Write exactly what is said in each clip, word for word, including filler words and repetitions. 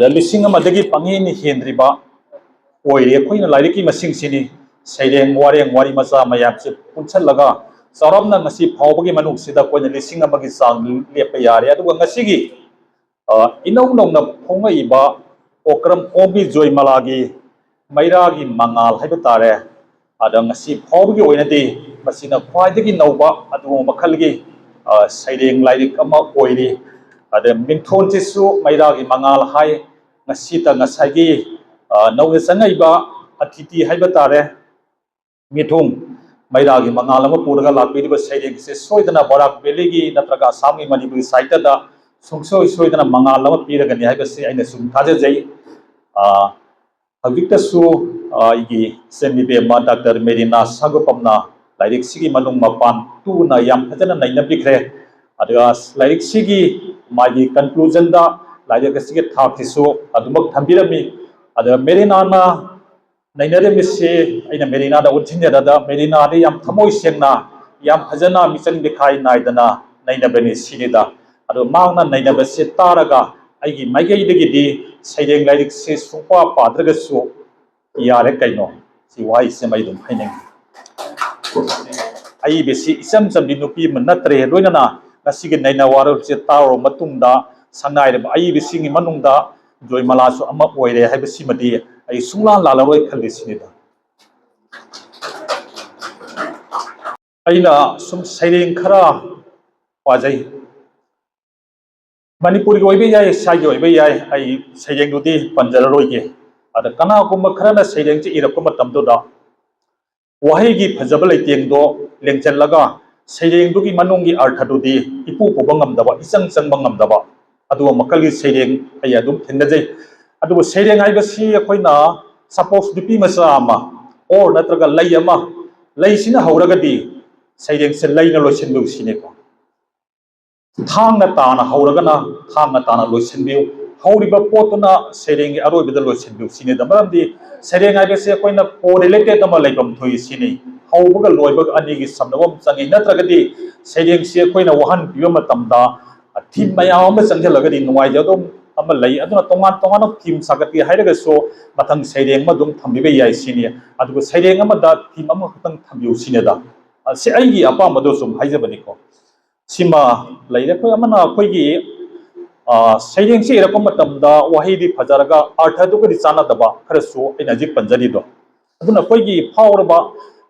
ꯂꯤꯁꯤꯡ ꯑꯃꯗꯒꯤ ꯄꯪꯍꯦꯟ ꯍꯦꯟꯗ꯭ꯔꯤꯕ ꯑꯣꯏꯔꯤ꯫ ꯑꯩꯈꯣꯏꯅ ꯂꯥꯏꯔꯤꯛꯀꯤ ꯃꯁꯤꯡꯁꯤꯅꯤ ꯁꯩꯔꯦꯡ, ꯋꯥꯔꯦꯡ, ꯋꯥꯔꯤ ꯃꯆꯥ ꯃꯌꯥꯝꯁꯦ ꯄꯨꯟꯁꯜꯂꯒ ꯆꯥꯎꯔꯞꯅ ꯉꯁꯤ ꯐꯥꯎꯕꯒꯤ ꯃꯅꯨꯡꯁꯤꯗ ꯑꯩꯈꯣꯏꯅ ꯂꯤꯁꯤꯡ ꯑꯃꯒꯤ ꯆꯥꯡ ꯂꯦꯞꯄ ꯌꯥꯔꯦ꯫ ꯑꯗꯨꯒ ꯉꯁꯤꯒꯤ, ꯑ, ꯏꯅꯧ ꯅꯧꯅ ꯐꯣꯡꯉꯛꯏꯕ ꯑꯣꯀ꯭ꯔꯝ ꯑꯣꯝꯒꯤ ꯖꯣꯏꯃꯂꯥꯒꯤ ꯃꯩꯔꯥꯒꯤ ꯃꯉꯥꯜ ꯍꯥꯏꯕ ꯇꯥꯔꯦ꯫ ꯑꯗ ꯉꯁꯤ ꯐꯥꯎꯕꯒꯤ ꯑꯣꯏꯅꯗꯤ ꯃꯁꯤꯅ ꯈ꯭ꯋꯥꯏꯗꯒꯤ ꯅꯧꯕ ꯑꯗꯨꯒꯨꯝꯕ ꯃꯈꯜꯒꯤ, ꯑ, ꯁꯩꯔꯦꯡ ꯂꯥꯏꯔꯤꯛ ꯑꯃ ꯑꯣꯏꯔꯤ꯫ ꯑꯗ ꯃꯤꯡꯊꯣꯟꯁꯤꯁꯨ ꯃꯩꯔꯥꯒꯤ ꯃꯉꯥꯜ ꯍꯥꯏ꯫ ꯉꯁꯤꯇ ꯉꯁꯥꯏꯒꯤ, ꯑ, ꯅꯧꯅ ꯆꯪꯉꯛꯏꯕ ꯑꯇꯤꯊꯤ ꯍꯥꯏꯕ ꯇꯥꯔꯦ, ꯃꯤꯊꯨꯡ ꯃꯩꯔꯥꯒꯤ ꯃꯉꯥꯜ ꯑꯃ ꯄꯨꯔꯒ ꯂꯥꯛꯄꯤꯔꯤꯕ ꯁꯩꯔꯦꯡꯁꯦ ꯁꯣꯏꯗꯅ ꯕꯔꯥꯛ ꯚꯦꯂꯤꯒꯤ ꯅꯠꯇ꯭ꯔꯒ ꯑꯁꯥꯝꯒꯤ ꯃꯅꯤꯄꯨꯔꯤ ꯁꯥꯍꯤꯇ꯭ꯌꯗ ꯁꯨꯡꯁꯣꯏ ꯁꯣꯏꯗꯅ ꯃꯉꯥꯜ ꯑꯃ ꯄꯤꯔꯒꯅꯤ ꯍꯥꯏꯕꯁꯤ ꯑꯩꯅ ꯁꯨꯝ ꯊꯥꯖꯖꯩ꯫ ꯑ, ꯍꯧꯖꯤꯛꯇꯁꯨ, ꯑ, ꯑꯩꯒꯤ ꯏꯆꯟ ꯏꯕꯦꯝꯃ ꯗꯥꯛꯇꯔ ꯃꯦꯔꯤꯅꯥ ꯁꯥꯒꯨꯄꯝꯅ ꯂꯥꯏꯔꯤꯛꯁꯤꯒꯤ ꯃꯅꯨꯡ ꯃꯄꯥꯟ ꯇꯨꯅ ꯌꯥꯝ ꯐꯖꯅ ꯅꯩꯅꯕꯤꯈ꯭ꯔꯦ꯫ ꯑꯗꯨꯒ ꯂꯥꯏꯔꯤꯛꯁꯤꯒꯤ ꯃꯥꯒꯤ conclusionꯗ ꯂꯥꯏꯔꯤꯛ ꯑꯁꯤꯒꯤ ꯊꯥꯛꯁꯤꯁꯨ ꯑꯗꯨꯃꯛ ꯊꯝꯕꯤꯔꯝꯃꯤ꯫ ꯑꯗꯨꯒ ꯃꯦꯔꯤꯅꯥꯅ ꯅꯩꯅꯔꯝꯃꯤꯁꯤ ꯑꯩꯅ ꯃꯦꯔꯤꯅꯥꯗ ꯎꯠꯁꯤꯟꯖꯔꯗ ꯃꯦꯔꯤꯅꯥꯗꯤ ꯌꯥꯝ ꯊꯃꯣꯏ ꯁꯦꯡꯅ, ꯌꯥꯝ ꯐꯖꯅ ꯃꯤꯆꯪ ꯃꯤꯈꯥꯏ ꯅꯥꯏꯗꯅ ꯅꯩꯅꯕꯅꯤ ꯁꯤꯅꯤꯗ꯫ ꯑꯗꯣ ꯃꯍꯥꯛꯅ ꯅꯩꯅꯕꯁꯤ ꯇꯥꯔꯒ ꯑꯩꯒꯤ ꯃꯥꯏꯀꯩꯗꯒꯤꯗꯤ ꯁꯩꯔꯦꯡ ꯂꯥꯏꯔꯤꯛꯁꯤ ꯁꯨꯡꯄꯥ ꯄꯥꯗ꯭ꯔꯒꯁꯨ ꯌꯥꯔꯦ ꯀꯩꯅꯣ, ꯁꯤ ꯋꯥꯍꯩꯁꯤꯃ ꯑꯩ ꯑꯗꯨꯝ ꯍꯥꯏꯅꯤꯡꯉꯤ꯫ ꯑꯏꯕꯁꯤ ꯏꯆꯝ ꯆꯝꯕꯤ ꯅꯨꯄꯤ ꯑꯃ ꯅꯠꯇ꯭ꯔꯦ꯫ ꯂꯣꯏꯅꯅ ꯉꯁꯤꯒꯤ ꯅꯩꯅ ꯋꯥꯔꯣꯜꯁꯦ ꯇꯥꯔꯨꯔꯕ ꯃꯇꯨꯡꯗ ꯁꯪꯉꯥꯏꯔꯕ ꯑꯏꯕꯁꯤꯡꯒꯤ ꯃꯅꯨꯡꯗ ꯖꯣꯏꯃꯂꯥꯁꯨ ꯑꯃ ꯑꯣꯏꯔꯦ ꯍꯥꯏꯕꯁꯤꯃꯗꯤ ꯑꯩ ꯁꯨꯡꯂꯥꯟ ꯂꯥꯜꯂꯔꯣꯏ ꯈꯜꯂꯤ ꯁꯤꯅꯤꯗ꯫ ꯑꯩꯅ ꯁꯨꯝ ꯁꯩꯔꯦꯡ ꯈꯔ ꯄꯥꯖꯩ꯫ ꯃꯅꯤꯄꯨꯔꯒꯤ ꯑꯣꯏꯕ ꯌꯥꯏ, ꯏꯁꯥꯒꯤ ꯑꯣꯏꯕ ꯌꯥꯏ, ꯑꯩ ꯁꯩꯔꯦꯡꯗꯨꯗꯤ ꯄꯟꯖꯔꯔꯣꯏꯒꯦ꯫ ꯑꯗ ꯀꯅꯥꯒꯨꯝꯕ ꯈꯔꯅ ꯁꯩꯔꯦꯡꯁꯤ ꯏꯔꯛꯄ ꯃꯇꯝꯗꯨꯗ ꯋꯥꯍꯩꯒꯤ ꯐꯖꯕ ꯂꯩꯇꯦꯡꯗꯣ ꯂꯦꯡꯁꯤꯜꯂꯒ ꯁꯩꯔꯦꯡꯗꯨꯒꯤ ꯃꯅꯨꯡꯒꯤ ꯑꯔꯊꯗꯨꯗꯤ ꯏꯄꯨ ꯄꯨꯕ ꯉꯝꯗꯕ, ꯏꯆꯪ ꯆꯪꯕ ꯉꯝꯗꯕ, ꯑꯗꯨꯒꯨꯝꯕ ꯃꯈꯜꯒꯤ ꯁꯩꯔꯦꯡ ꯑꯩ ꯑꯗꯨꯝ ꯊꯦꯡꯅꯖꯩ꯫ ꯑꯗꯨꯕꯨ ꯁꯩꯔꯦꯡ ꯍꯥꯏꯕꯁꯤ ꯑꯩꯈꯣꯏꯅ, suppose, ꯅꯨꯄꯤ ꯃꯆꯥ ꯑꯃ or ꯅꯠꯇ꯭ꯔꯒ ꯂꯩ ꯑꯃ, ꯂꯩꯁꯤꯅ ꯍꯧꯔꯒꯗꯤ ꯁꯩꯔꯦꯡꯁꯦ ꯂꯩꯅ ꯂꯣꯏꯁꯤꯟꯕꯤꯌꯨ ꯁꯤꯅꯤꯀꯣ꯫ ꯊꯥꯡꯅ ꯇꯥꯅ ꯍꯧꯔꯒꯅ ꯊꯥꯡꯅ ꯇꯥꯅ ꯂꯣꯏꯁꯤꯟꯕꯤꯌꯨ꯫ ꯍꯧꯔꯤꯕ ꯄꯣꯠꯇꯨꯅ ꯁꯩꯔꯦꯡꯒꯤ ꯑꯔꯣꯏꯕꯗ ꯂꯣꯏꯁꯤꯟꯕꯤꯌꯨ ꯁꯤꯅꯤꯗ꯫ ꯃꯔꯝꯗꯤ ꯁꯩꯔꯦꯡ ꯍꯥꯏꯕꯁꯤ ꯑꯩꯈꯣꯏꯅ correlated ꯑꯃ ꯂꯩꯐꯝ ꯊꯣꯛꯏ ꯁꯤꯅꯤ꯫ ꯍꯧꯕꯒ ꯂꯣꯏꯕꯒ ꯑꯅꯤꯒꯤ ꯁꯝꯅꯕ ꯑꯃ ꯆꯪꯉꯤ꯫ ꯅꯠꯇ꯭ꯔꯒꯗꯤ ꯁꯩꯔꯦꯡꯁꯤ ꯑꯩꯈꯣꯏꯅ ꯋꯥꯍꯟꯕꯤꯕ ꯃꯇꯝꯗ theme ꯃꯌꯥꯝ ꯑꯃ ꯆꯪꯁꯤꯜꯂꯒꯗꯤ ꯅꯨꯡꯉꯥꯏꯖꯗꯧ ꯑꯃ ꯂꯩ꯫ ꯑꯗꯨꯅ ꯇꯣꯉꯥꯟ ꯇꯣꯉꯥꯟꯕ ꯊꯤꯝ ꯁꯥꯒꯠꯀꯦ ꯍꯥꯏꯔꯒꯁꯨ ꯃꯊꯪ ꯁꯩꯔꯦꯡ ꯑꯃ ꯑꯗꯨꯝ ꯊꯝꯕꯤꯕ ꯌꯥꯏ ꯁꯤꯅꯤ꯫ ꯑꯗꯨꯒ ꯁꯩꯔꯦꯡ ꯑꯃꯗ ꯊꯤꯝ ꯑꯃꯈꯛꯇꯪ ꯊꯝꯕꯤꯌꯨ ꯁꯤꯅꯤꯗ꯫ ꯑ, ꯁꯤ ꯑꯩꯒꯤ ꯑꯄꯥꯝꯕꯗꯣ ꯁꯨꯝ ꯍꯥꯏꯖꯕꯅꯤꯀꯣ꯫ ꯁꯤꯃ ꯂꯩꯔꯦ꯫ ꯑꯩꯈꯣꯏ ꯑꯃꯅ ꯑꯩꯈꯣꯏꯒꯤ, ꯑ, ꯁꯩꯔꯦꯡꯁꯤ ꯏꯔꯛꯄ ꯃꯇꯝꯗ ꯋꯥꯍꯩꯗꯤ ꯐꯖꯔꯒ ꯑꯥꯔꯊꯗꯨꯒꯗꯤ ꯆꯥꯟꯅꯗꯕ ꯈꯔꯁꯨ ꯑꯩꯅ ꯍꯧꯖꯤꯛ ꯄꯟꯖꯔꯤꯗꯣ꯫ ꯑꯗꯨꯅ ꯑꯩꯈꯣꯏꯒꯤ ꯐꯥꯎꯔꯕ,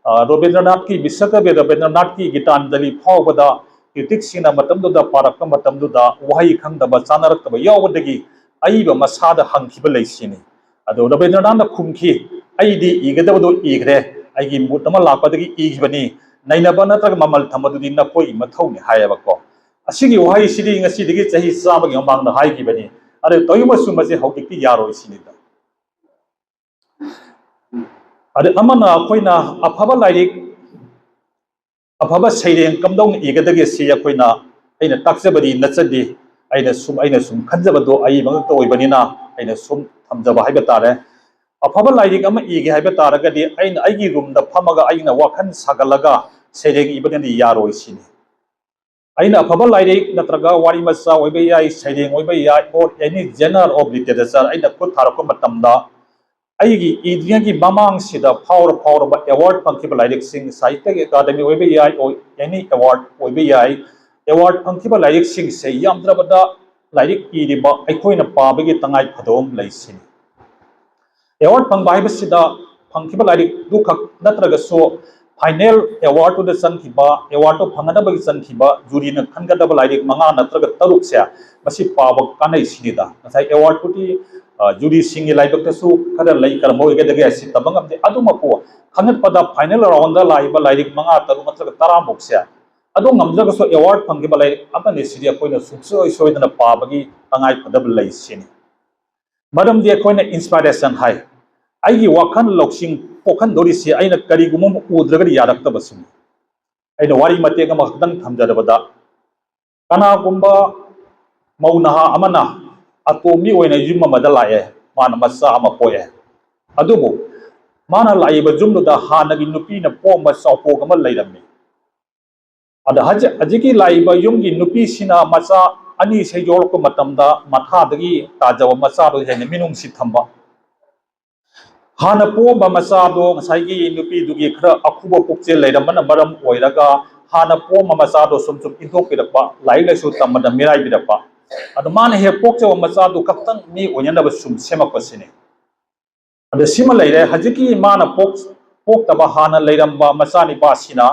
ꯑ, ꯔꯕꯤꯟꯗ꯭ꯔꯅꯥꯊꯀꯤ, ꯕꯤꯁ꯭ꯋꯀꯕꯤ ꯔꯕꯤꯟꯗ꯭ꯔꯅꯥꯊꯀꯤ ꯒꯤꯇꯥꯟꯖꯂꯤ ꯐꯥꯎꯕꯗ ꯀ꯭ꯔꯤꯇꯤꯛꯁꯤꯡꯅ ꯃꯇꯝꯗꯨꯗ ꯄꯥꯔꯛꯄ ꯃꯇꯝꯗꯨꯗ ꯋꯥꯍꯩ ꯈꯪꯗꯕ, ꯆꯥꯟꯅꯔꯛꯇꯕ ꯌꯥꯎꯕꯗꯒꯤ ꯑꯏꯕ ꯃꯁꯥꯗ ꯍꯪꯈꯤꯕ ꯂꯩꯁꯤꯅꯤ꯫ ꯑꯗꯣ ꯔꯕꯤꯟꯗ꯭ꯔꯅꯥꯊꯅ ꯈꯨꯝꯈꯤ, "ꯑꯩꯗꯤ ꯏꯒꯗꯕꯗꯣ ꯏꯈ꯭ꯔꯦ, ꯑꯩꯒꯤ ꯃꯨꯠ ꯑꯃ ꯂꯥꯛꯄꯗꯒꯤ ꯏꯈꯤꯕꯅꯤ, ꯅꯩꯅꯕ ꯅꯠꯇ꯭ꯔꯒ ꯃꯃꯜ ꯊꯝꯕꯗꯨꯗꯤ ꯅꯈꯣꯏꯒꯤ ꯃꯊꯧꯅꯤ" ꯍꯥꯏꯌꯦꯕꯀꯣ꯫ ꯑꯁꯤꯒꯤ ꯋꯥꯍꯩꯁꯤꯗꯤ ꯉꯁꯤꯗꯒꯤ ꯆꯍꯤ ꯆꯥꯝꯃꯒꯤ ꯃꯃꯥꯡꯗ ꯍꯥꯏꯈꯤꯕꯅꯤ꯫ ꯑꯗꯨ ꯇꯧꯏꯃꯁꯨ ꯃꯁꯤ ꯍꯧꯖꯤꯛꯇꯤ ꯌꯥꯔꯣꯏ ꯁꯤꯅꯤꯗ꯫ ꯑꯗ ꯑꯃꯅ ꯑꯩꯈꯣꯏꯅ ꯑꯐꯕ ꯂꯥꯏꯔꯤꯛ, ꯑꯐꯕ ꯁꯩꯔꯦꯡ ꯀꯝꯗꯧꯅ ꯏꯒꯗꯒꯦ ꯁꯤ ꯑꯩꯈꯣꯏꯅ, ꯑꯩꯅ ꯇꯥꯛꯆꯕꯗꯤ ꯅꯠꯆꯗꯦ꯫ ꯑꯩꯅ ꯁꯨꯝ, ꯑꯩꯅ ꯁꯨꯝ ꯈꯟꯖꯕꯗꯣ ꯑꯏꯕ ꯉꯛꯇ ꯑꯣꯏꯕꯅꯤꯅ ꯑꯩꯅ ꯁꯨꯝ ꯊꯝꯖꯕ ꯍꯥꯏꯕ ꯇꯥꯔꯦ꯫ ꯑꯐꯕ ꯂꯥꯏꯔꯤꯛ ꯑꯃ ꯏꯒꯦ ꯍꯥꯏꯕ ꯇꯥꯔꯒꯗꯤ ꯑꯩꯅ ꯑꯩꯒꯤ ꯔꯨꯝꯗ ꯐꯝꯃꯒ ꯑꯩꯅ ꯋꯥꯈꯜ ꯁꯥꯒꯠꯂꯒ ꯁꯩꯔꯦꯡ ꯏꯕꯅꯗꯤ ꯌꯥꯔꯣꯏ ꯁꯤꯅꯤ꯫ ꯑꯩꯅ ꯑꯐꯕ ꯂꯥꯏꯔꯤꯛ ꯅꯠꯇ꯭ꯔꯒ ꯋꯥꯔꯤ ꯃꯆꯥ ꯑꯣꯏꯕ ꯌꯥꯏ, ꯁꯩꯔꯦꯡ ꯑꯣꯏꯕ ꯌꯥꯏ, or any genre of literature ꯑꯩꯅ ꯈꯨꯠ ꯊꯥꯔꯛꯄ ꯃꯇꯝꯗ ꯑꯩꯒꯤ ꯏꯗ꯭ꯔꯤꯉꯩꯒꯤ ꯃꯃꯥꯡꯁꯤꯗ ꯐꯥꯎꯔ ꯐꯥꯎꯔꯕ ꯑꯦꯋꯥꯔꯗ ꯐꯪꯈꯤꯕ ꯂꯥꯏꯔꯤꯛꯁꯤꯡ, ꯁꯥꯍꯤꯇ꯭ꯌꯒꯤ ꯑꯦꯀꯥꯗꯃꯤ ꯑꯣꯏꯕ ꯌꯥꯏ, or any award ꯑꯣꯏꯕ ꯌꯥꯏ, ꯑꯦꯋꯥꯔꯗ ꯐꯪꯈꯤꯕ ꯂꯥꯏꯔꯤꯛꯁꯤꯡꯁꯦ ꯌꯥꯝꯗ꯭ꯔꯕꯗ ꯂꯥꯏꯔꯤꯛ ꯏꯔꯤꯕ ꯑꯩꯈꯣꯏꯅ ꯄꯥꯕꯒꯤ ꯇꯉꯥꯏ ꯐꯗꯕ ꯑꯃ ꯂꯩ ꯁꯤꯅꯤ꯫ ꯑꯦꯋꯥꯔꯗ ꯐꯪꯕ ꯍꯥꯏꯕꯁꯤꯗ ꯐꯪꯈꯤꯕ ꯂꯥꯏꯔꯤꯛꯇꯨꯈꯛ ꯅꯠꯇ꯭ꯔꯒꯁꯨ ꯐꯥꯏꯅꯦꯜ ꯑꯦꯋꯥꯔꯗꯇꯨꯗ ꯆꯪꯈꯤꯕ, ꯑꯦꯋꯥꯔꯗꯇꯨ ꯐꯪꯒꯗꯕꯒꯤ ꯆꯪꯈꯤꯕ ꯖꯨꯔꯤꯅ ꯈꯟꯒꯗꯕ ꯂꯥꯏꯔꯤꯛ ꯃꯉꯥ ꯅꯠꯇ꯭ꯔꯒ ꯇꯔꯨꯛꯁꯦ ꯃꯁꯤ ꯄꯥꯕ ꯀꯥꯟꯅꯩ ꯁꯤꯅꯤꯗ꯫ ꯉꯁꯥꯏ ꯑꯦꯋꯥꯔꯗꯄꯨꯗꯤ, ꯑ, ꯖꯨꯔꯤꯁꯤꯡꯒꯤ ꯂꯥꯏꯕꯛꯇꯁꯨ ꯈꯔ ꯂꯩ, ꯀꯔꯝꯕ ꯑꯣꯏꯒꯗꯒꯦ ꯍꯥꯏꯁꯤ ꯇꯝꯕ ꯉꯝꯗꯦ꯫ ꯑꯗꯨꯃꯛꯄꯨ ꯈꯟꯒꯠꯄꯗ ꯐꯥꯏꯅꯦꯜ ꯔꯥꯎꯟꯗ ꯂꯥꯛꯏꯕ ꯂꯥꯏꯔꯤꯛ ꯃꯉꯥ, ꯇꯔꯨꯛ ꯅꯠꯇ꯭ꯔꯒ ꯇꯔꯥꯃꯨꯛꯁꯦ ꯑꯗꯨ ꯉꯝꯗ꯭ꯔꯒꯁꯨ ꯑꯦꯋꯥꯔꯗ ꯐꯪꯈꯤꯕ ꯂꯥꯏꯔꯤꯛ ꯑꯃꯅꯤ ꯁꯤꯗꯤ ꯑꯩꯈꯣꯏꯅ ꯁꯨꯡꯁꯣꯏ ꯁꯣꯏꯗꯅ ꯄꯥꯕꯒꯤ ꯇꯉꯥꯏ ꯐꯗꯕ ꯂꯩ ꯁꯤꯅꯤ꯫ ꯃꯔꯝꯗꯤ ꯑꯩꯈꯣꯏꯅ ꯏꯟꯁꯄꯥꯏꯔꯦꯁꯟ ꯍꯥꯏ, ꯑꯩꯒꯤ ꯋꯥꯈꯜ ꯂꯧꯁꯤꯡ ꯄꯣꯛꯍꯟꯗꯣꯔꯤꯁꯤ ꯑꯩꯅ ꯀꯔꯤꯒꯨꯝꯕ ꯑꯃ ꯎꯗ꯭ꯔꯒꯗꯤ ꯌꯥꯔꯛꯇꯕꯁꯤꯅꯤ꯫ ꯑꯩꯅ ꯋꯥꯔꯤ ꯃꯇꯦꯛ ꯑꯃꯈꯛꯇꯪ ꯊꯝꯖꯔꯕꯗ, ꯀꯅꯥꯒꯨꯝꯕ ꯃꯧ ꯅꯍꯥ ꯑꯃꯅ ꯑꯇꯣꯝꯕꯤ ꯑꯣꯏꯅ ꯌꯨꯝ ꯑꯃꯗ ꯂꯥꯛꯑꯦ, ꯃꯥꯅ ꯃꯆꯥ ꯑꯃ ꯄꯣꯛꯑꯦ꯫ ꯑꯗꯨꯕꯨ ꯃꯥꯅ ꯂꯥꯛꯏꯕ ꯌꯨꯝꯗꯨꯗ ꯍꯥꯟꯅꯒꯤ ꯅꯨꯄꯤꯅ ꯄꯣꯛꯑꯝꯕ ꯆꯥꯎꯄꯣꯛ ꯑꯃ ꯂꯩꯔꯝꯃꯤ꯫ ꯑꯗ ꯍꯧꯖꯤꯛ, ꯍꯧꯖꯤꯛꯀꯤ ꯂꯥꯛꯏꯕ ꯌꯨꯝꯒꯤ ꯅꯨꯄꯤꯁꯤꯅ ꯃꯆꯥ ꯑꯅꯤꯁꯦ ꯌꯣꯛꯂꯛꯄ ꯃꯇꯝꯗ ꯃꯊꯥꯗꯒꯤ ꯇꯥꯖꯕ ꯃꯆꯥꯗꯣ ꯍꯦꯟꯅ ꯃꯤꯅꯨꯡꯁꯤ ꯊꯝꯕ꯫ ꯍꯥꯟꯅ ꯄꯣꯛꯑꯝꯕ ꯃꯆꯥꯗꯣ ꯉꯁꯥꯏꯒꯤ ꯅꯨꯄꯤꯗꯨꯒꯤ ꯈꯔ ꯑꯈꯨꯕ ꯄꯨꯛꯆꯦꯜ ꯂꯩꯔꯝꯕꯅ ꯃꯔꯝ ꯑꯣꯏꯔꯒ ꯍꯥꯟꯅ ꯄꯣꯛꯑꯝꯕ ꯃꯆꯥꯗꯣ ꯁꯨꯝ ꯁꯨꯝ ꯏꯟꯊꯣꯛꯄꯤꯔꯛꯄ, ꯂꯥꯏꯔꯤꯛ ꯂꯥꯏꯁꯨ ꯇꯝꯕꯗ ꯃꯤꯔꯥꯏꯕꯤꯔꯛꯄ꯫ ꯑꯗꯣ ꯃꯥꯅ ꯍꯦꯛ ꯄꯣꯛꯆꯕ ꯃꯆꯥꯗꯨ ꯈꯛꯇꯪ ꯃꯤ ꯑꯣꯏꯅꯅꯕ ꯁꯨꯝ ꯁꯦꯝꯃꯛꯄꯁꯤꯅꯤ꯫ ꯑꯗ ꯁꯤꯃ ꯂꯩꯔꯦ꯫ ꯍꯧꯖꯤꯛꯀꯤ ꯃꯥꯅ ꯄꯣꯛ-, ꯄꯣꯛꯇꯕ ꯍꯥꯟꯅ ꯂꯩꯔꯝꯕ ꯃꯆꯥꯅꯤꯄꯥꯁꯤꯅ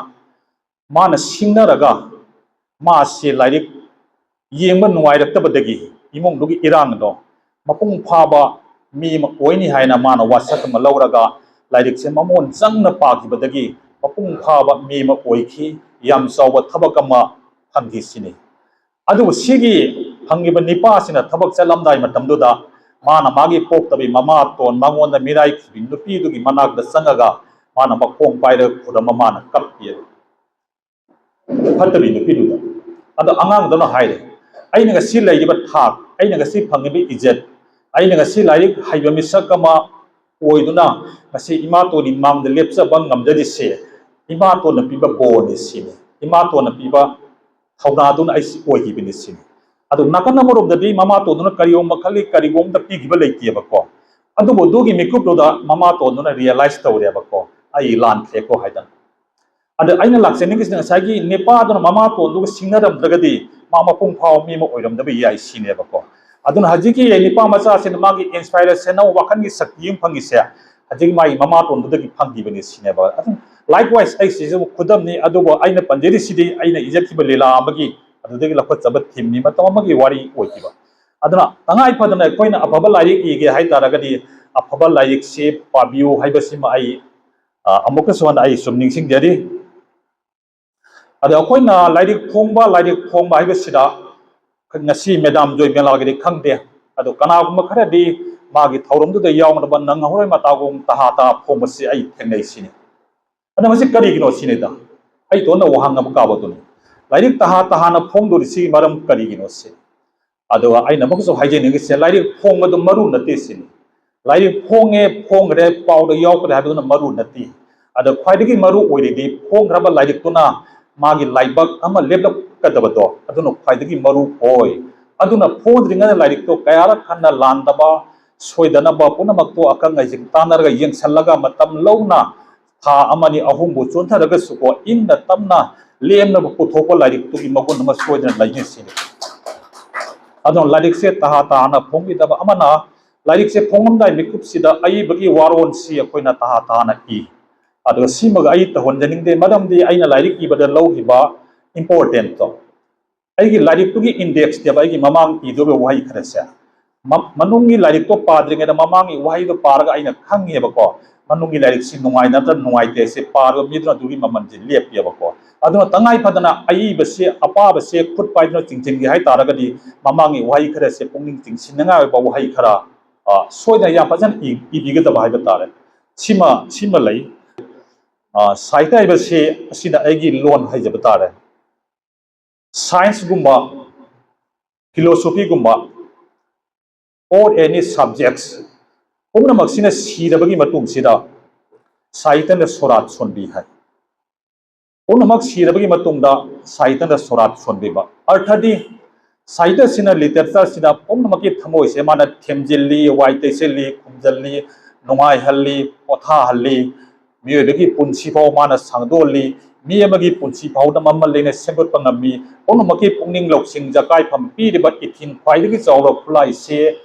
ꯃꯥꯅ ꯁꯤꯡꯅꯔꯒ ꯃꯥꯁꯦ ꯂꯥꯏꯔꯤꯛ ꯌꯦꯡꯕ ꯅꯨꯡꯉꯥꯏꯔꯛꯇꯕꯗꯒꯤ ꯏꯃꯨꯡꯗꯨꯒꯤ ꯏꯔꯥꯡꯗꯣ ꯃꯄꯨꯡ ꯐꯥꯕ ꯃꯤ ꯑꯃ ꯑꯣꯏꯅꯤ ꯍꯥꯏꯅ ꯃꯥꯅ ꯋꯥꯁꯛ ꯑꯃ ꯂꯧꯔꯒ ꯂꯥꯏꯔꯤꯛꯁꯦ ꯃꯃꯣꯟ ꯆꯪꯅ ꯄꯥꯈꯤꯕꯗꯒꯤ ꯃꯄꯨꯡ ꯐꯥꯕ ꯃꯤ ꯑꯃ ꯑꯣꯏꯈꯤ, ꯌꯥꯝ ꯆꯥꯎꯕ ꯊꯕꯛ ꯑꯃ ꯐꯪꯈꯤ ꯁꯤꯅꯤ꯫ ꯑꯗꯨꯕꯨ ꯁꯤꯒꯤ ꯐꯪꯉꯤꯕ ꯅꯤꯄꯥꯁꯤꯅ ꯊꯕꯛ ꯆꯠꯂꯝꯗꯥꯏ ꯃꯇꯝꯗꯨꯗ ꯃꯥꯅ ꯃꯥꯒꯤ ꯄꯣꯛꯇꯕꯤ ꯃꯃꯥꯇꯣꯟ ꯃꯉꯣꯟꯗ ꯃꯤꯔꯥꯏꯈꯤꯕꯤ ꯅꯨꯄꯤꯗꯨꯒꯤ ꯃꯅꯥꯛꯇ ꯆꯪꯉꯒ ꯃꯥꯅ ꯃꯈꯣꯡ ꯄꯥꯏꯔꯒ ꯈꯨꯔꯝꯃ ꯃꯥꯅ ꯀꯞꯄꯤ꯫ ꯐꯠꯇꯕꯤ ꯅꯨꯄꯤꯗꯨꯗ꯫ ꯑꯗꯣ ꯑꯉꯥꯡꯗꯨꯅ ꯍꯥꯏꯔꯦ, "ꯑꯩꯅ ꯉꯁꯤ ꯂꯩꯔꯤꯕ ꯊꯥꯛ, ꯑꯩꯅ ꯉꯁꯤ ꯐꯪꯉꯤꯕ ꯏꯖꯠ, ꯑꯩꯅ ꯉꯁꯤ ꯂꯥꯏꯔꯤꯛ ꯍꯩꯕ ꯃꯤꯁꯛ ꯑꯃ ꯑꯣꯏꯗꯨꯅ ꯉꯁꯤ ꯏꯃꯥꯇꯣꯟꯒꯤ ꯃꯥꯡꯗ ꯂꯦꯞꯆꯕ ꯉꯝꯖꯔꯤꯁꯦ ꯏꯃꯥꯇꯣꯟꯅ ꯄꯤꯕ ꯕꯣꯔꯅꯤ ꯁꯤꯅꯤ, ꯏꯃꯥꯇꯣꯟꯅ ꯄꯤꯕ ꯊꯧꯅꯥꯗꯨꯅ ꯑꯩꯁꯤ ꯑꯣꯏꯈꯤꯕꯅꯤ ꯁꯤꯅꯤ"꯫ ꯑꯗꯨ ꯅꯥꯀꯟ ꯑꯃꯔꯣꯝꯗꯗꯤ ꯃꯃꯥꯇꯣꯟꯗꯨꯅ ꯀꯔꯤꯒꯨꯝꯕ ꯈꯜꯂꯤ, ꯀꯔꯤꯒꯨꯝꯕ ꯑꯝꯇ ꯄꯤꯈꯤꯕ ꯂꯩꯇꯦꯕꯀꯣ꯫ ꯑꯗꯨꯕꯨ ꯑꯗꯨꯒꯤ ꯃꯤꯀꯨꯞꯇꯨꯗ ꯃꯃꯥꯇꯣꯟꯗꯨꯅ ꯔꯤꯌꯦꯂꯥꯏꯁ ꯇꯧꯔꯦꯕꯀꯣ, "ꯑꯩ ꯂꯥꯟꯈ꯭ꯔꯦꯀꯣ" ꯍꯥꯏꯗꯅ꯫ ꯑꯗ ꯑꯩꯅ ꯂꯥꯛꯆꯅꯤꯡꯉꯤꯁꯤꯅ ꯉꯁꯥꯏꯒꯤ ꯅꯤꯄꯥꯗꯨꯅ ꯃꯃꯥꯇꯣꯟꯗꯨꯒ ꯁꯤꯡꯅꯔꯝꯗ꯭ꯔꯒꯗꯤ ꯃꯥ ꯃꯄꯨꯡ ꯐꯥꯕ ꯃꯤ ꯑꯃ ꯑꯣꯏꯔꯝꯗꯕ ꯌꯥꯏ ꯁꯤꯅꯦꯕꯀꯣ꯫ ꯑꯗꯨꯅ ꯍꯧꯖꯤꯛꯀꯤ ꯅꯤꯄꯥ ꯃꯆꯥꯁꯤꯅ ꯃꯥꯒꯤ ꯏꯟꯁꯄꯥꯏꯔꯦꯁꯟ ꯑꯃ, ꯋꯥꯈꯜꯒꯤ ꯁꯛꯇꯤ ꯑꯃ ꯐꯪꯉꯤꯁꯦ ꯍꯧꯖꯤꯛ ꯃꯥꯒꯤ ꯃꯃꯥꯇꯣꯟꯗꯨꯗꯒꯤ ꯐꯪꯈꯤꯕꯅꯤ ꯁꯤꯅꯦꯕ꯫ ꯑꯗꯨꯝ ꯂꯥꯏꯛꯋꯥꯏꯁ ꯑꯩ ꯁꯤꯁꯨ ꯈꯨꯗꯝꯅꯤ, ꯑꯗꯨꯕꯨ ꯑꯩꯅ ꯄꯟꯖꯔꯤꯁꯤꯗꯤ ꯑꯩꯅ ꯏꯖꯠꯈꯤꯕ ꯂꯤꯂꯥ ꯑꯃꯒꯤ, ꯑꯗꯨꯗꯒꯤ ꯂꯧꯈꯠꯆꯕ ꯊꯤꯝꯅꯤ, ꯃꯇꯝ ꯑꯃꯒꯤ ꯋꯥꯔꯤ ꯑꯣꯏꯈꯤꯕ꯫ ꯑꯗꯨꯅ ꯇꯉꯥꯏ ꯐꯗꯅ ꯑꯩꯈꯣꯏꯅ ꯑꯐꯕ ꯂꯥꯏꯔꯤꯛ ꯏꯒꯦ ꯍꯥꯏ ꯇꯥꯔꯒꯗꯤ ꯑꯐꯕ ꯂꯥꯏꯔꯤꯛꯁꯤ ꯄꯥꯕꯤꯌꯨ ꯍꯥꯏꯕꯁꯤꯃ ꯑꯩ, ꯑ, ꯑꯃꯨꯛꯀꯁꯨ ꯍꯟꯅ ꯑꯩ ꯁꯨꯝ ꯅꯤꯡꯁꯤꯡꯖꯔꯤ꯫ ꯑꯗ ꯑꯩꯈꯣꯏꯅ ꯂꯥꯏꯔꯤꯛ ꯐꯣꯡꯕ, ꯂꯥꯏꯔꯤꯛ ꯐꯣꯡꯕ ꯍꯥꯏꯕꯁꯤꯗ ꯉꯁꯤ ꯃꯦꯗꯥꯝ ꯖꯣꯏꯃꯦꯂꯥꯒꯤꯗꯤ ꯈꯪꯗꯦ, ꯑꯗꯣ ꯀꯅꯥꯒꯨꯝꯕ ꯈꯔꯗꯤ ꯃꯥꯒꯤ ꯊꯧꯔꯝꯗꯨꯗ ꯌꯥꯎꯅꯕ ꯅꯪꯍꯧꯔꯣꯏ ꯃꯇꯥꯒꯨꯝ ꯇꯍꯥ ꯇꯍꯥ ꯐꯣꯡꯕꯁꯤ ꯑꯩ ꯊꯦꯡꯅꯩ ꯁꯤꯅꯤ꯫ ꯑꯗꯣ ꯃꯁꯤ ꯀꯔꯤꯒꯤꯅꯣ ꯁꯤꯅꯤꯗ ꯑꯩ ꯏꯇꯣꯟꯗ ꯋꯥꯍꯪ ꯑꯃ ꯀꯥꯕꯗꯨꯅꯤ꯫ ꯂꯥꯏꯔꯤꯛ ꯇꯍꯥ ꯇꯍꯥꯅ ꯐꯣꯡꯗꯣꯔꯤꯁꯤ ꯃꯔꯝ ꯀꯔꯤꯒꯤꯅꯣ ꯁꯤ? ꯑꯗꯨꯒ ꯑꯩꯅ ꯑꯃꯨꯛꯀꯁꯨ ꯍꯥꯏꯖꯅꯤꯡꯉꯤꯁꯦ, ꯂꯥꯏꯔꯤꯛ ꯐꯣꯡꯕꯗꯨ ꯃꯔꯨ ꯅꯠꯇꯦ ꯁꯤꯅꯤ꯫ ꯂꯥꯏꯔꯤꯛ ꯐꯣꯡꯉꯦ, ꯐꯣꯡꯈ꯭ꯔꯦ, ꯄꯥꯎꯗ ꯌꯥꯎꯈ꯭ꯔꯦ ꯍꯥꯏꯕꯗꯨꯅ ꯃꯔꯨ ꯅꯠꯇꯦ꯫ ꯑꯗ ꯈ꯭ꯋꯥꯏꯗꯒꯤ ꯃꯔꯨ ꯑꯣꯏꯔꯤꯗꯤ ꯐꯣꯡꯈ꯭ꯔꯕ ꯂꯥꯏꯔꯤꯛꯇꯨꯅ ꯃꯥꯒꯤ ꯂꯥꯏꯕꯛ ꯑꯃ ꯂꯦꯞꯂꯛ-, ꯀꯗꯕꯗꯣ ꯑꯗꯨꯅ ꯈ꯭ꯋꯥꯏꯗꯒꯤ ꯃꯔꯨ ꯑꯣꯏ꯫ ꯑꯗꯨꯅ ꯐꯣꯡꯗ꯭ꯔꯤꯉꯩꯗ ꯂꯥꯏꯔꯤꯛꯇꯣ ꯀꯌꯥꯔꯛ ꯍꯟꯅ ꯂꯥꯟꯗꯕ, ꯁꯣꯏꯗꯅꯕ ꯄꯨꯝꯅꯃꯛꯇꯣ ꯑꯈꯪ ꯑꯍꯩꯁꯤꯡ ꯇꯥꯟꯅꯔꯒ ꯌꯦꯡꯁꯜꯂꯒ ꯃꯇꯝ ꯂꯧꯅ ꯊꯥ ꯑꯃꯅꯤ ꯑꯍꯨꯝꯕꯨ ꯆꯣꯟꯊꯔꯒꯁꯨꯀꯣ, ꯏꯪꯅ ꯇꯞꯅ ꯂꯦꯝꯅꯕ ꯄꯨꯊꯣꯛꯄ ꯂꯥꯏꯔꯤꯛꯇꯨꯒꯤ ꯃꯒꯨꯟ ꯑꯃ ꯁꯣꯏꯗꯅ ꯂꯩꯅꯤ ꯁꯤꯅꯤ꯫ ꯑꯗꯨꯅ ꯂꯥꯏꯔꯤꯛꯁꯦ ꯇꯍꯥ ꯇꯍꯥꯅ ꯐꯣꯡꯕꯤꯗꯕ ꯑꯃꯅ, ꯂꯥꯏꯔꯤꯛꯁꯦ ꯐꯣꯡꯉꯝꯗꯥꯏ ꯃꯤꯀꯨꯞꯁꯤꯗ ꯑꯏꯕꯒꯤ ꯋꯥꯔꯣꯜꯁꯤ ꯑꯩꯈꯣꯏꯅ ꯇꯍꯥ ꯇꯍꯥꯅ ꯏ꯫ ꯑꯗꯨꯒ ꯁꯤꯃꯒ ꯑꯩ ꯇꯧꯍꯟꯖꯅꯤꯡꯗꯦ, ꯃꯔꯝꯗꯤ ꯑꯩꯅ ꯂꯥꯏꯔꯤꯛ ꯏꯕꯗ ꯂꯧꯈꯤꯕ importantꯣ, ꯑꯩꯒꯤ ꯂꯥꯏꯔꯤꯛꯇꯨꯒꯤ indexꯅꯦꯕ ꯑꯩꯒꯤ ꯃꯃꯥꯡ ꯏꯗꯧꯔꯤꯕ ꯋꯥꯍꯩ ꯈꯔꯁꯦ꯫ ꯃ-, ꯃꯅꯨꯡꯒꯤ ꯂꯥꯏꯔꯤꯛꯇꯣ ꯄꯥꯗ꯭ꯔꯤꯉꯩꯗ ꯃꯃꯥꯡꯒꯤ ꯋꯥꯍꯩꯗꯣ ꯄꯥꯔꯒ ꯑꯩꯅ ꯈꯪꯉꯦꯕꯀꯣ, ꯃꯅꯨꯡꯒꯤ ꯂꯥꯏꯔꯤꯛꯁꯤ ꯅꯨꯡꯉꯥꯏ ꯅꯠꯇ꯭ꯔ ꯅꯨꯡꯉꯥꯏꯇꯦ ꯁꯤ ꯄꯥꯔꯤꯕ ꯃꯤꯗꯨꯅ ꯑꯗꯨꯒꯤ ꯃꯃꯜꯁꯦ ꯂꯦꯞꯄꯦꯕꯀꯣ꯫ ꯑꯗꯨꯅ ꯇꯉꯥꯏ ꯐꯗꯅ ꯑꯏꯕꯁꯤ, ꯑꯄꯥꯕꯁꯦ ꯈꯨꯠ ꯄꯥꯏꯗꯨꯅ ꯆꯤꯡꯁꯤꯟꯒꯦ ꯍꯥꯏ ꯇꯥꯔꯒꯗꯤ ꯃꯃꯥꯡꯒꯤ ꯋꯥꯍꯩ ꯈꯔꯁꯦ ꯄꯨꯛꯅꯤꯡ ꯆꯤꯡꯁꯤꯟꯅꯤꯡꯉꯥꯏ ꯑꯣꯏꯕ ꯋꯥꯍꯩ ꯈꯔ, ꯑ, ꯁꯣꯏꯗꯅ ꯌꯥꯝ ꯐꯖꯅ ꯏ-, ꯏꯕꯤꯒꯗꯕ ꯍꯥꯏꯕ ꯇꯥꯔꯦ꯫ ꯁꯤꯃ, ꯁꯤꯃ ꯂꯩ꯫ ꯑ, ꯁꯥꯍꯤꯇ꯭ꯌ ꯍꯥꯏꯕꯁꯤ ꯑꯁꯤꯅ ꯑꯩꯒꯤ ꯂꯣꯟ ꯍꯥꯏꯖꯕ ꯇꯥꯔꯦ꯫ Scienceꯒꯨꯝꯕ, philosophyꯒꯨꯝꯕ, or any subjects ꯄꯨꯝꯅꯃꯛꯁꯤꯅ ꯁꯤꯔꯕꯒꯤ ꯃꯇꯨꯡꯁꯤꯗ ꯁꯥꯍꯤꯇ꯭ꯌꯅ ꯁꯣꯔꯥꯠ ꯁꯣꯟꯕꯤ ꯍꯥꯏ꯫ ꯄꯨꯝꯅꯃꯛ ꯁꯤꯔꯕꯒꯤ ꯃꯇꯨꯡꯗ ꯁꯥꯍꯤꯇ꯭ꯌꯅ ꯁꯣꯔꯥꯠ ꯁꯣꯟꯕꯤꯕ꯫ ꯑꯔꯊꯗꯤ ꯁꯥꯍꯤꯇ꯭ꯌꯁꯤꯅ, literatureꯁꯤꯅ ꯄꯨꯝꯅꯃꯛꯀꯤ ꯊꯃꯣꯏꯁꯦ ꯃꯥꯅ ꯊꯦꯝꯖꯤꯜꯂꯤ, ꯋꯥꯏ ꯇꯩꯁꯤꯜꯂꯤ, ꯈꯨꯝꯖꯤꯜꯂꯤ, ꯅꯨꯡꯉꯥꯏꯍꯜꯂꯤ, ꯄꯣꯊꯥꯍꯜꯂꯤ, ꯃꯤꯑꯣꯏꯕꯒꯤ ꯄꯨꯟꯁꯤ ꯐꯥꯎ ꯃꯥꯅ ꯁꯥꯡꯗꯣꯛꯍꯜꯂꯤ, ꯃꯤ ꯑꯃꯒꯤ ꯄꯨꯟꯁꯤ ꯐꯥꯎꯗ ꯃꯃꯜ ꯂꯩꯅ ꯁꯦꯝꯒꯠꯄ ꯉꯝꯃꯤ꯫ ꯄꯨꯝꯅꯃꯛꯀꯤ ꯄꯨꯛꯅꯤꯡ ꯂꯧꯁꯤꯡ ꯖꯀꯥꯏꯐꯝ ꯄꯤꯔꯤꯕ ꯏꯊꯤꯟ ꯈ꯭ꯋꯥꯏꯗꯒꯤ ꯆꯥꯎꯕ ꯈꯨꯠꯂꯥꯏꯁꯦ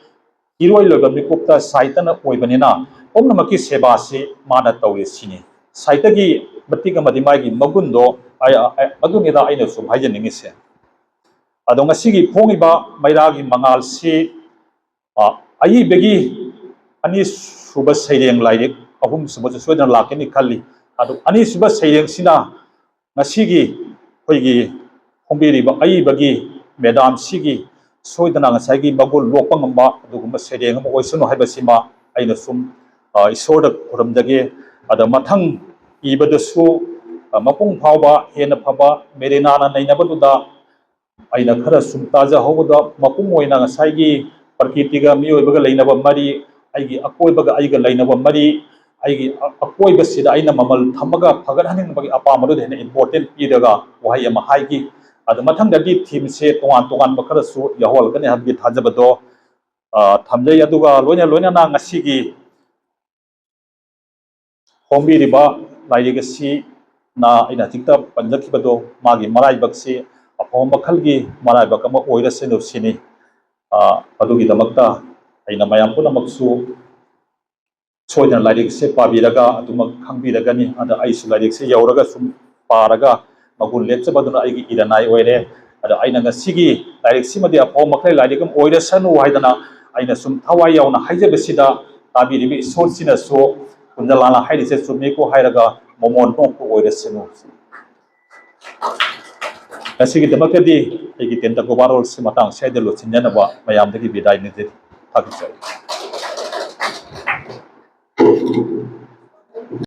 ꯏꯔꯣꯏ ꯂꯣꯏꯕ ꯃꯤꯀꯨꯞꯇ ꯁꯥꯍꯤꯇ꯭ꯌꯅ ꯑꯣꯏꯕꯅꯤꯅ ꯄꯨꯝꯅꯃꯛꯀꯤ ꯁꯦꯕꯥꯁꯤ ꯃꯥꯅ ꯇꯧꯔꯤ ꯁꯤꯅꯤ꯫ ꯁꯥꯍꯤꯇ꯭ꯌꯒꯤ ꯃꯇꯤꯛ ꯑꯃꯗꯤ ꯃꯥꯒꯤ ꯃꯒꯨꯟꯗꯣ ꯑꯩ-, ꯑꯩ-, ꯑꯗꯨꯅꯤꯗ ꯑꯩꯅ ꯁꯨꯝ ꯍꯥꯏꯖꯅꯤꯡꯉꯤꯁꯦ꯫ ꯑꯗꯣ ꯉꯁꯤꯒꯤ ꯐꯣꯡꯉꯤꯕ ꯃꯩꯔꯥꯒꯤ ꯃꯉꯥꯜꯁꯤ, ꯑ, ꯑꯏꯕꯒꯤ ꯑꯅꯤꯁꯨꯕ ꯁꯩꯔꯦꯡ ꯂꯥꯏꯔꯤꯛ, ꯑꯍꯨꯝꯁꯨꯕꯁꯨ ꯁꯣꯏꯗꯅ ꯂꯥꯛꯀꯅꯤ ꯈꯜꯂꯤ꯫ ꯑꯗꯨ ꯑꯅꯤꯁꯨꯕ ꯁꯩꯔꯦꯡꯁꯤꯅ ꯉꯁꯤꯒꯤ ꯑꯩꯈꯣꯏꯒꯤ ꯐꯣꯡꯕꯤꯔꯤꯕ ꯑꯏꯕꯒꯤ ꯃꯦꯗꯥꯝꯁꯤꯒꯤ ꯁꯣꯏꯗꯅ ꯉꯁꯥꯏꯒꯤ ꯃꯒꯨꯟ ꯂꯣꯛꯄ ꯉꯝꯕ ꯑꯗꯨꯒꯨꯝꯕ ꯁꯩꯔꯦꯡ ꯑꯃ ꯑꯣꯏꯁꯅꯨ ꯍꯥꯏꯕꯁꯤꯃ ꯑꯩꯅ ꯁꯨꯝ, ꯑ, ꯏꯁꯣꯔꯗ ꯈꯨꯔꯨꯝꯖꯒꯦ꯫ ꯑꯗ ꯃꯊꯪ ꯏꯕꯗꯁꯨ, ꯑ, ꯃꯄꯨꯡ ꯐꯥꯎꯕ ꯍꯦꯟꯅ ꯐꯕ ꯃꯦꯔꯤꯅꯥꯅ ꯅꯩꯅꯕꯗꯨꯗ ꯑꯩꯅ ꯈꯔ ꯁꯨꯝ ꯇꯥꯖꯍꯧꯕꯗ, ꯃꯄꯨꯡ ꯑꯣꯏꯅ ꯉꯁꯥꯏꯒꯤ ꯄ꯭ꯔꯀꯤꯇꯤꯒ ꯃꯤꯑꯣꯏꯕꯒ ꯂꯩꯅꯕ ꯃꯔꯤ, ꯑꯩꯒꯤ ꯑꯀꯣꯏꯕꯒ ꯑꯩꯒ ꯂꯩꯅꯕ ꯃꯔꯤ, ꯑꯩꯒꯤ ꯑ-, ꯑꯀꯣꯏꯕꯁꯤꯗ ꯑꯩꯅ ꯃꯃꯜ ꯊꯝꯃꯒ ꯐꯒꯠꯍꯟꯅꯤꯡꯕꯒꯤ ꯑꯄꯥꯝꯕꯗꯨꯗ ꯍꯦꯟꯅ important ꯄꯤꯔꯒ ꯋꯥꯍꯩ ꯑꯃ ꯍꯥꯏꯈꯤ꯫ ꯑꯗꯣ ꯃꯊꯪꯗꯗꯤ ꯊꯤꯝꯁꯦ ꯇꯣꯉꯥꯟ ꯇꯣꯉꯥꯟꯕ ꯈꯔꯁꯨ ꯌꯥꯎꯍꯜꯂꯛꯀꯅꯤ ꯍꯥꯏꯕꯒꯤ ꯊꯥꯖꯕꯗꯣ, ꯑ, ꯊꯝꯖꯩ꯫ ꯑꯗꯨꯒ ꯂꯣꯏꯅ ꯂꯣꯏꯅꯅ ꯉꯁꯤꯒꯤ ꯐꯣꯡꯕꯤꯔꯤꯕ ꯂꯥꯏꯔꯤꯛ ꯑꯁꯤꯅ ꯑꯩꯅ ꯍꯧꯖꯤꯛꯇ ꯄꯟꯖꯈꯤꯕꯗꯣ, ꯃꯥꯒꯤ ꯃꯔꯥꯏꯕꯛꯁꯤ ꯑꯐꯕ ꯃꯈꯜꯒꯤ ꯃꯔꯥꯏꯕꯛ ꯑꯃ ꯑꯣꯏꯔꯁꯅꯨ ꯁꯤꯅꯤ꯫ ꯑ, ꯑꯗꯨꯒꯤꯗꯃꯛꯇ ꯑꯩꯅ ꯃꯌꯥꯝ ꯄꯨꯝꯅꯃꯛꯁꯨ ꯁꯣꯏꯗꯅ ꯂꯥꯏꯔꯤꯛꯁꯦ ꯄꯥꯕꯤꯔꯒ ꯑꯗꯨꯃꯛ ꯈꯪꯕꯤꯔꯒꯅꯤ꯫ ꯑꯗ ꯑꯩꯁꯨ ꯂꯥꯏꯔꯤꯛꯁꯦ ꯌꯧꯔꯒ ꯁꯨꯝ ꯄꯥꯔꯒ ꯃꯒꯨꯟ ꯂꯦꯞꯆꯕꯗꯨꯅ ꯑꯩꯒꯤ ꯏꯔꯅꯥꯏ ꯑꯣꯏꯔꯦ꯫ ꯑꯗ ꯑꯩꯅ ꯉꯁꯤꯒꯤ ꯂꯥꯏꯔꯤꯛꯁꯤꯃꯗꯤ ꯑꯐꯕ ꯃꯈꯩ ꯂꯥꯏꯔꯤꯛ ꯑꯃ ꯑꯣꯏꯔꯁꯅꯨ ꯍꯥꯏꯗꯅ ꯑꯩꯅ ꯁꯨꯝ ꯊꯋꯥꯏ ꯌꯥꯎꯅ ꯍꯥꯏꯖꯕꯁꯤꯗ ꯇꯥꯕꯤꯔꯤꯕ ꯏꯁꯣꯔꯁꯤꯅꯁꯨ ꯀꯨꯟꯖꯂꯥꯅ ꯍꯥꯏꯔꯤꯁꯦ ꯆꯨꯝꯃꯤꯀꯣ ꯍꯥꯏꯔꯒ ꯃꯃꯣꯟ ꯅꯣꯛꯄ ꯑꯣꯏꯔꯁꯅꯨ꯫ ꯉꯁꯤꯒꯤꯗꯃꯛꯇꯗꯤ ꯑꯩꯒꯤ ꯇꯦꯟꯇꯀꯣ ꯋꯥꯔꯣꯜꯁꯤ ꯃꯇꯥꯡ ꯁ꯭ꯋꯥꯏꯗ ꯂꯣꯏꯁꯤꯟꯖꯅꯕ ꯃꯌꯥꯝꯗꯒꯤ ꯕꯤꯗꯥꯏ ꯅꯤꯖꯔꯤ꯫ ꯊꯥꯒꯠꯆꯔꯤ꯫